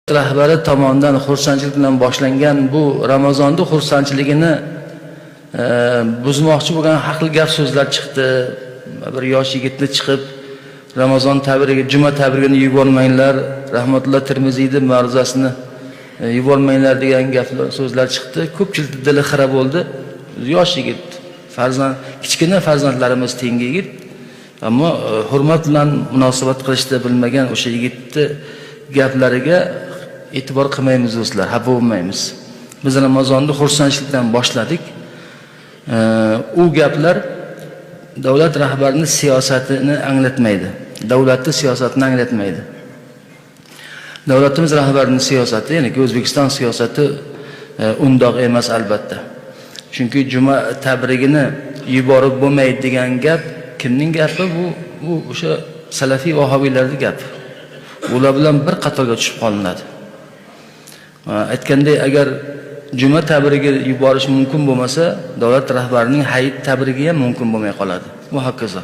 Rahbari tomonidan xursandchilik bilan boshlangan bu Ramazonni xursandchiligini buzmoqchi bo'lgan har xil gap so'zlar chiqdi. Bir yosh yigitni chiqib Ramazon tabrigi, juma tabrigini yubormanglar, Rahmatulloh Termiziyni ma'ruzasini yubormanglar degan gaplar, so'zlar chiqdi. Ko'pchilik dili xira bo'ldi. Yosh yigit, farzand, kichkina farzandlarimiz tengi yigit. Ammo hurmat bilan munosabat qilishni bilmagan o'sha yigitni gaplariga e'tibor qilmaymiz do'stlar, xafa bo'lmaymiz. Biz Ramazonni xursandchilik bilan boshladik. U gaplar davlat rahbarining siyosatini anglatmaydi. Davlatning siyosatini anglatmaydi. Davlatimiz rahbarining siyosati, ya'ni O'zbekiston siyosati undoq emas albatta. Chunki juma tabrigini yuborib bo'lmaydi degan gap kimning gapi? Bu o'sha salafiy vahobiylarning gapi. Ular bilan bir qatorga tushib qolinadi. Aytganday, agar juma tabrigi yuborish mumkin bo'lmasa, davlat rahbarining hayit tabrigi ham mumkin bo'lmay qoladi. Va hokazo.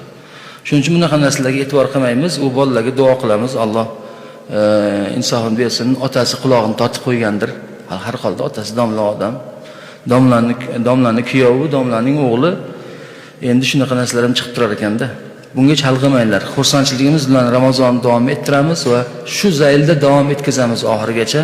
Shuning uchun bunaqa narsalarga e'tibor qilmaymiz. U bolalarga duo qilamiz. Alloh insofini bersin. Otasi qulog'ini tortib qo'ygandir. Har holda otasi domla odam. Domlani kuyovi, domlaning o'g'li. Endi shunaqa narsalar ham chiqib turar ekanda. Bunga chalg'imanglar. Xursandchiligimiz bilan Ramazonni davom ettiramiz va shu zaylda davom etkazamiz oxirigacha.